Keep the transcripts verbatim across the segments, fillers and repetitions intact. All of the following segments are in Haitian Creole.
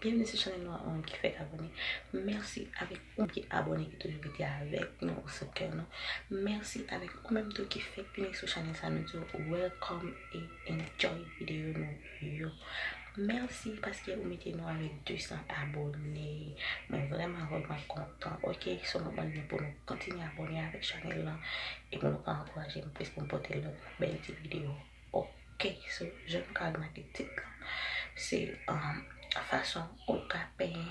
Byenvni sou chanèl nou an, ou menm ki fèk abòne. Mèsi avèk ou menm ki abòne, ki toujou rete avèk nou, ou sou kè nou. Mèsi avèk ou menm tou ki fèk vini sou chanèl sa, nou di w welcome e enjoy videyo nou yo. Mèsi paske ou mete nou avèk de san abòne. Mwen vrèman, vrèman kontan. Ok, so mwen mande pou nou kontinye abòne avèk chanèl lan e pou nou ka ankouraje m plis pou m pote lòt bèl ti videyo. Ok, so, jan nou ka remake tit lan, se, um, fason ou ka penyen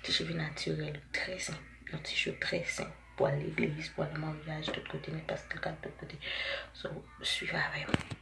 ti cheve natirèl, trè senp, yon ti cheve trè senp pou al legliz, pou al nan maryaj, tout kote, nenpòt kèl tout kote. So, swiv avè m.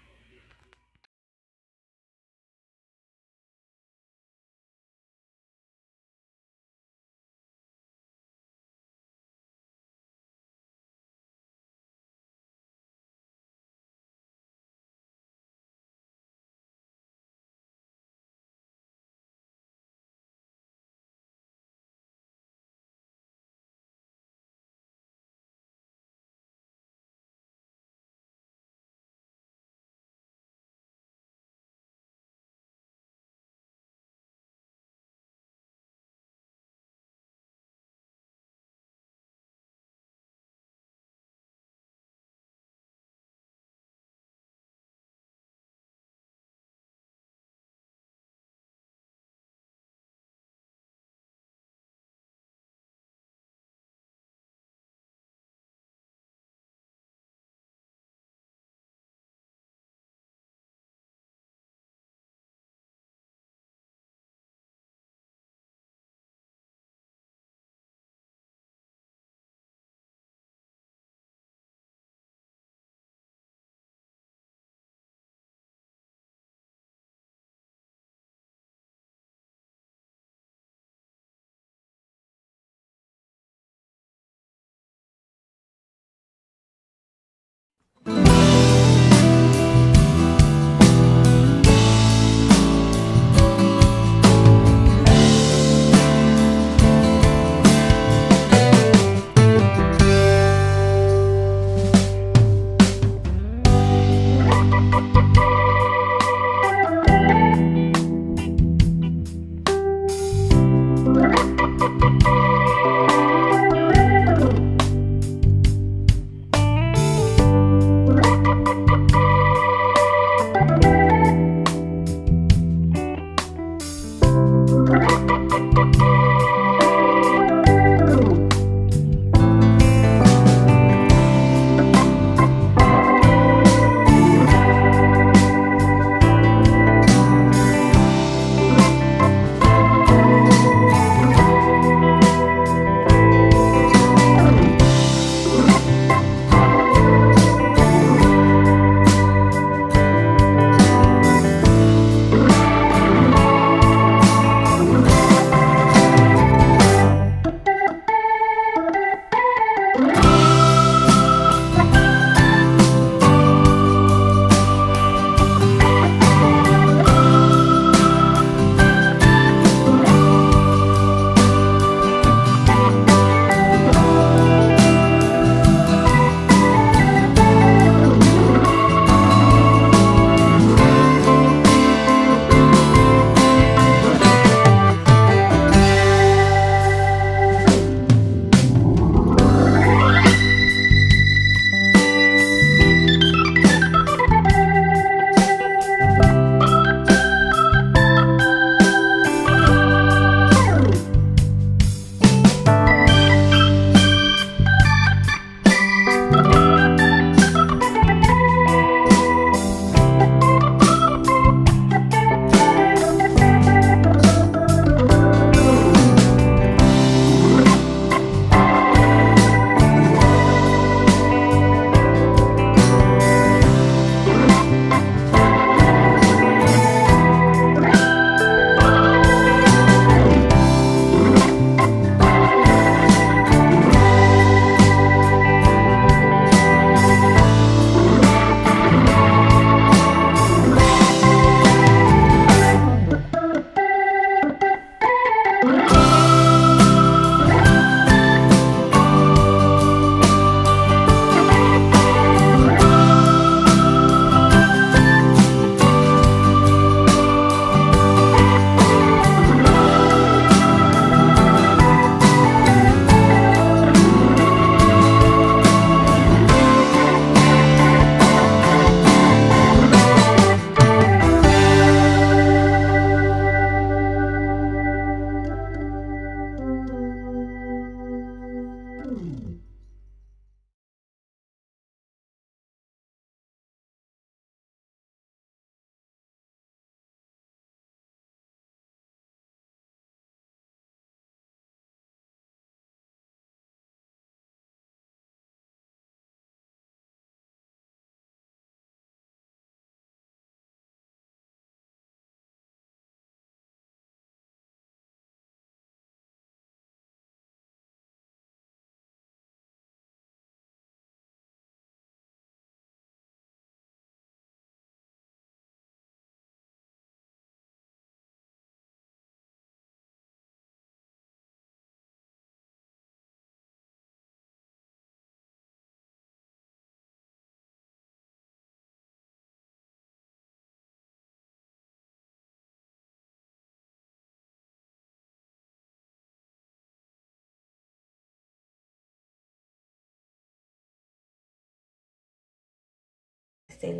Se,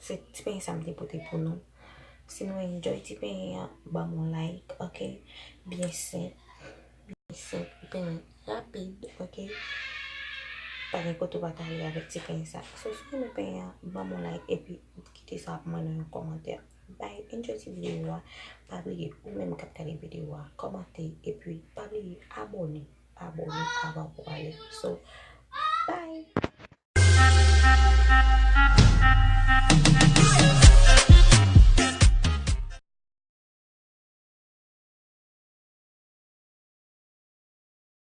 se ti penyen sa m te pote pou nou. Si nou enjoy ti penyen an, ban m yon like, ok? Byen senp. Byen senp. Ti penyen rapid, ok? Pa gen kote w pa ka ale avèk ti penyen sa. So, si w renmen penyen an, ban m yon like epi kite sa pou mwen nan yon kòmantè. Bye, enjoy ti videyo a. Pa bliye, ou menm k ap gade videyo a, kòmante epi pa bliye abòne. Abòne avan pou ale. So, bye!